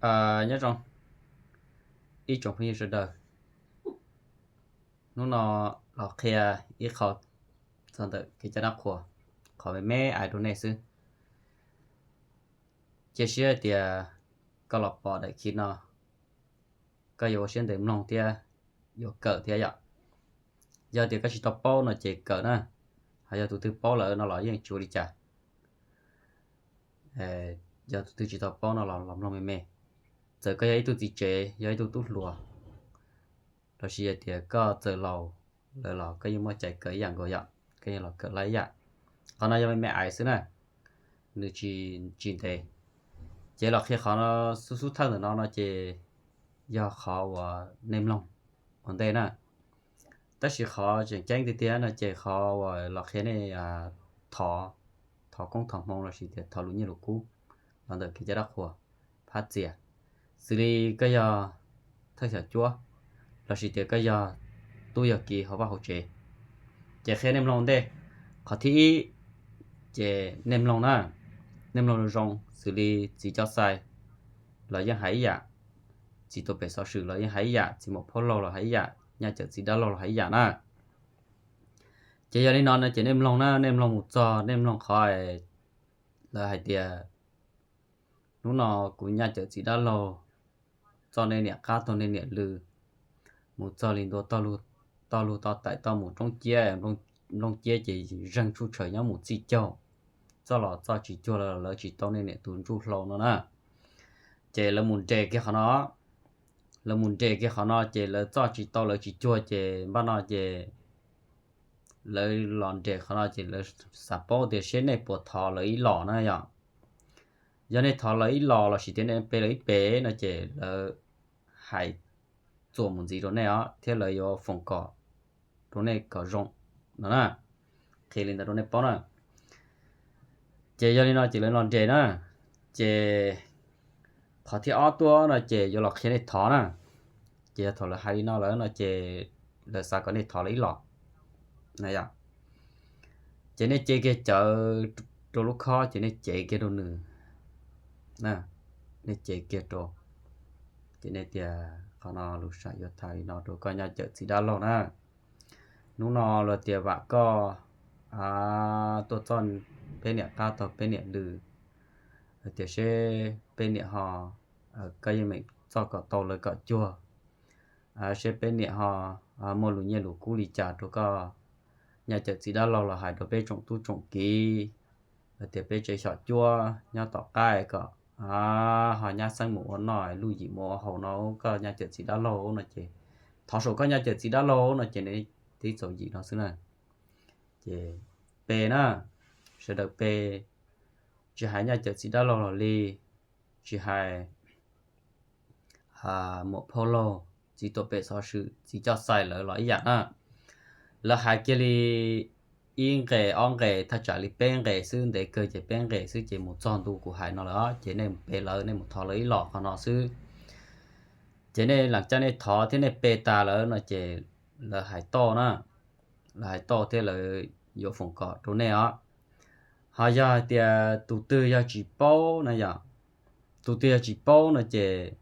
Nyob zoo ib tsoom phooj ywg sawv daws, hnub no los qhia ib qho txog ntawm kev cai dab qhuas, qhov me me ais rau nej xwb. Cia siab hais tias koj los pom daim clip no, koj yuav ua siab ntev mloog thiab yuav kawm thiab yom. Yog tias koj tsis tau paub no ces kawm na, ho yog tus twg paub lawm no los yeej tsis ua li cas. Yog tus twg tsis tau paub no los los mloog me me. Txawm koj yog ib tug txiv tsev, yog ib tug tub hluas, los sis hais tias koj txawm laus lawm los koj yeej muaj cai kawm ib yam nkaus yom, koj yeej los kawm laib ib yam. Qhov no yog me me ais xwb na, nws tsis, tsis ntev. Ces los qhia qhov no, xub xub thawj ntawm no no ces yog qhov uas nej mloog ua ntej na. Tab sis qhov tseem ceeb tiag tiag no ces qhov uas los qhia nej thov, thov koob thov hmoov los sis tias thov lus nyiaj lus kub los ntawm kev cai dab qhuas phab txias, xws li koj yog thawj xyom cuab los sis tias koj yog tub yog kiv hauv vaj hauv tsev. Ces qhia nej mloog ua ntej. Qhov thib ib, ces nej mloog na, nej mloog zoo zoo, xws li txiv coj xais los yeej hais ib yam, txiv tuam pem xov swm los yeej hais ib yam, txiv muam phauj laug los hais ib yam, nyaj cawm txiv dab laug los hais ib yam na. Ces yog li no no ces nej mloog na, nej mloog mus txog, nej mloog qhov lawv hais tias hnub no kuv nyaj cawm txiv dab laug txoj nej niam qab taug nej niam lw, mus txog li ntua toj lug toj tais toj mus roob ciab, nplooj ciab ces zeeg tsuj tshawm nyob mus txij caug, txoj los txoj tsis cuag lawv, lawv tsis tau nej niam tus ntsuj hlau no na. Ces lawv mus nres kiag qhov no, lawv mus nres kiag qhov no ces lawv txoj tsis tau lawv tsis cuag ces npaj no ces lawv los nres qhov no ces lawv xav paub tias seb nej puas thov lawv ib los na yom. Yog nej thov lawv ib los los sis tias nej pe lawv ib pem no ces lawv hais txuas mus ntxiv rau nej os thiab lawv yuav foom kom rau nej kom zoo no na. Qhia li ntawd rau nej paub na. Ces yog li no ces lawv los nres na, ces qhov thib ob tuaj no ces yuav los qhia nej thov na. Ces yog thaum lawv hais li no lawm no ces lawv xav kom nej thov lawv ib los na yom. Ces nej ce kiag cawv rau lub khob ces nej cev kiag rau nws, nej cev kiag rau, ces nej tias qhov no lus sam yuav tham li no rau koj nyaj cawm txiv dab laug na. Hnub no luag tias vam koj tuaj txog peb niam qab taug peb niam lw, tias seb peb niam ho, koj yeej meem txoj kom tau lawv kom cuag, seb peb niam ho muaj lus nyiaj lus kub li cas rau koj nyaj cawm txiv dab laug los hais rau peb tsoom tub tsoom kiv, tias peb tsev xyom cuab nyob tom qab kom ho nyab xeeb mus ua noj luj yim mus ua haus no koj nyaj cawm txiv dab laug no ces, thov saum koj nyaj cawm txiv dab laug no ces nws tib txaus yim no xwb na. Ces pe na, sawv daws pe, tsis hais nyaj cawm txiv dab laug los li, tsis hais muam phauj laug, txiv tuam pem xov swm, txiv coj xais lawv los ib yam na. Lawv hais kiag li ib nqes ob nqes thaj tsam li peb nqes xwb, ntev kawg ces peb nqes xwb ces mus txog ntu kuv hais no lawm ces nej mus pe lawv, nej mus thov lawv ib los qhov no xwb. Ces nej lam coj nej thov thiab nej pe tas lawm no ces lawv hais toj na, lawv hais toj thiab lawv yuav foom kom rau nej os. Ho yog hais tias tus twg yog tsis paub na yom, tus twg yog tsis paub no ces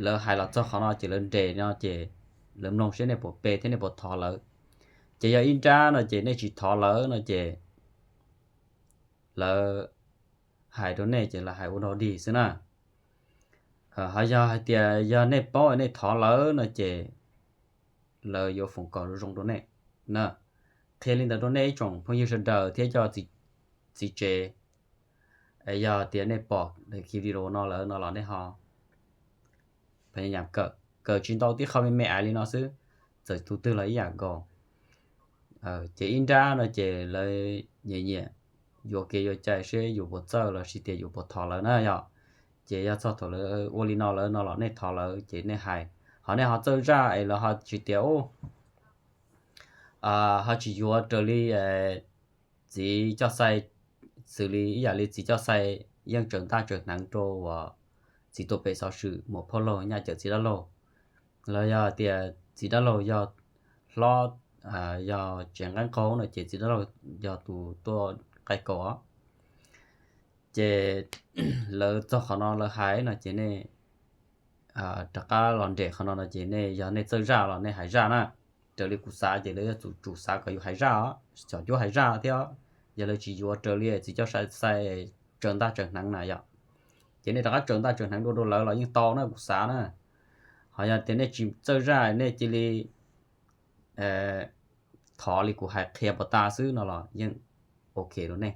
lawv hais los txog qhov no ces lawv nres no ces lawv mloog seb nej puas pe thiab nej puas thov lawv. Ces yog ib nrab no ces nej tsis thov lawv no ces lawv hais rau nej ces lawv hais ua dog dig xwb na. Ho yog hais tias yog nej paub nej thov lawv no ces lawv yuav foom kom zoo rau nej na. Qhia li ntawd rau nej ib tsoom phooj ywg sawv daws thiab cov txiv tsev, yog tias nej pom daim video no lawm no los nej ho pab nyam kawm, kawm tsis ntau tib qho me me ais li no xwb, txawm tus twg los ib yam nkaus. Ces ib nrab no ces lawv nyiam nyiam yuav kev yuav cai seb yus puas txawj los sis tias yus puas thov lawv na yom. Ces yog txog thaum lawv ua li no lawm no los nej thov lawv ces nej hais, ho nej ho txawj zaj es lawv ho tsis tias ho tsis yuav raws li txiv coj xais, xws li ib yam li txiv coj xais yeej tsaws ntaj tsaws hneev rau uas txiv tuam pem xov swm, muam phauj laug, nyaj cawm txiv dab laug, los yog tias txiv dab laug yog hlob, yog tsev nqeeb qaug no ces txiv dab laug yog tus tuaj qaij kaus. Ces lawv txog qhov no lawv hais no ces nej rov qab los nres qhov no no ces nej yog nej txawj zaj los nej hais zaj na. Raws li kuv xav ces lawv yuav tsum tsum xav kom yus hais zaj os, xyov cuab hais zaj thiab. Yog lawv tsis yuav raws li txiv coj sai sai tsaws ntaj tsaws hneev na yom, ces nej rov qab tsaws ntaj tsaws hneev dua rau lawv los yeej tau na kuv xav na. Ho yog tias nej tsis txawj zaj nej cia li thov li kuv hais qhia puas tas xwb no los yeej ok rau nej.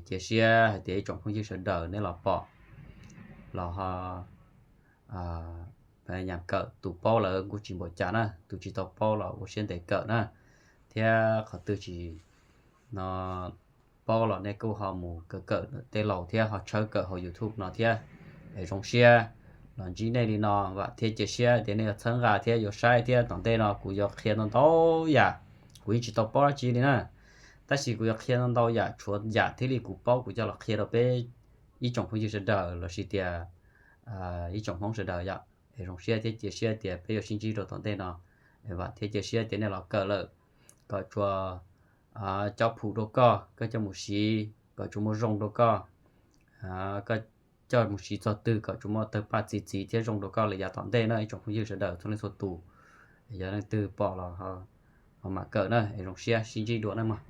Cia siab hais tias ib tsoom phooj ywg sawv daws nej los pom los ho nyam kawm, tus paub lawm kuj tsis npaum cas na, tus tsis tau paub los ua siab ntev kawm na. Thiab qhov twg tsis no paub los nej kuj ho mus kawm kawm tej laus thiab ho tshawb kawm hauv YouTube no thiab. Es zoo siab los ntsib nej li no, vam thiab cia siab tias nej yuav txhawb nqa thiab yuav saib thiab. Tom ntej no kuv yuav qhia ntau ntau yam, kuv yeej tsis tau paub dab tsi li na, tab sis kuv yuav qhia ntau ntau yam, tshuav yam thiaj li kuv paub kuv coj los qhia rau peb ib tsoom phooj ywg sawv daws lossis tias ib tsoom Hmoob sawv daws yom. Es zoo siab thiab cia siab tias peb yuav sib ntsib rau tom ntej no. Vam thiab cia siab tias nej los kawm lawm kom tsuas cob phum rau koj, koj coj mus siv kom tsuas muaj zoo rau koj, koj coj mus siv txog twg kom tsuas muaj tawg paj txi txiv thiab zoo rau koj lawm yav tom ntej na ib tsoom phooj ywg sawv daws txhua leej txhua tus. Yog leej twg pom los ho mam kawm na, es zoo siab sib ntsib dua na mog.